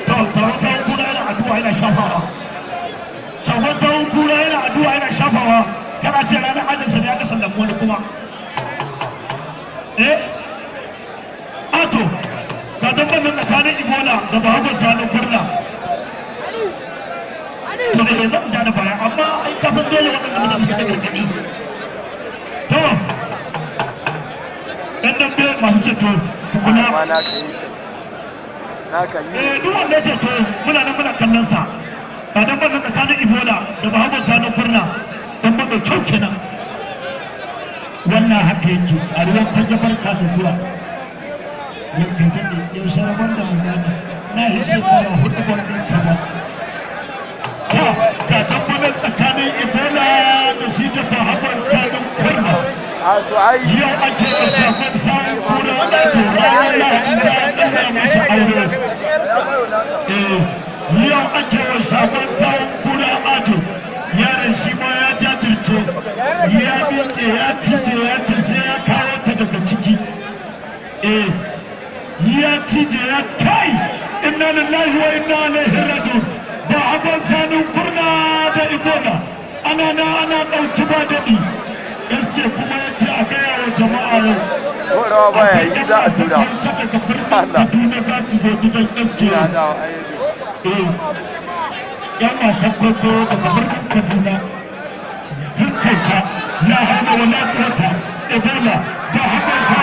To, sarautar kura yana addu'a yana shafawa. Sarautar kura yana addu'a yana shafawa. Kana ce ranar ajinsa ne aka sallami wani kuma. Eh? Ato, ga dabban nan tsakanin Ibola da Bahagon Sani Kurna. To eh zan ja da baya, amma ai ka san dole waɗanda mutane suke da gargaɗi. To, ɗan dambe masu ceto ku kula. Amma naka yi ce. Naka yi. Eh, duk wanda ya ceto muna nan muna kallon sa. Ga dabban nan tsakanin Ibola da Bahagon Sani Kurna. Dabban mai kyau kenan. Wannan haka yake a ruwan fage, barka da zuwa. Yau ka daɗe, yaushe rabon da mu gana? Na yi shekara 4 ban ɗinka ba. To, ga dabban nan tsakanin Ibola da shi da Bahagon Sani Kurna. A to ai. Yau ake da shafan sawun kura wato ranar Lahadi za a ɗaura masa aure. Eh, yau ake wa shafan sawun kura ajo. Yaron shi ma ya jajirce, ya miƙe, ya cije, ya cije, ya kawo ta daga ciki. Eh, ya cije, ya kai, inna lillahi wa inna ilaihi raji'un. Da abin sanin kurna da Ibola ana na ana ɗauki ba daɗi. Gaske kuma ya ce a gaya wa jama'a yau Ko rawa baya yi za a tura. Allah. Kaduna za su zo gidan SK. Ina da ai. Eh, yan wasan kwaikwayo daga birnin Kaduna sun ce ka la hana wa la quwwata. Ebola da hakan.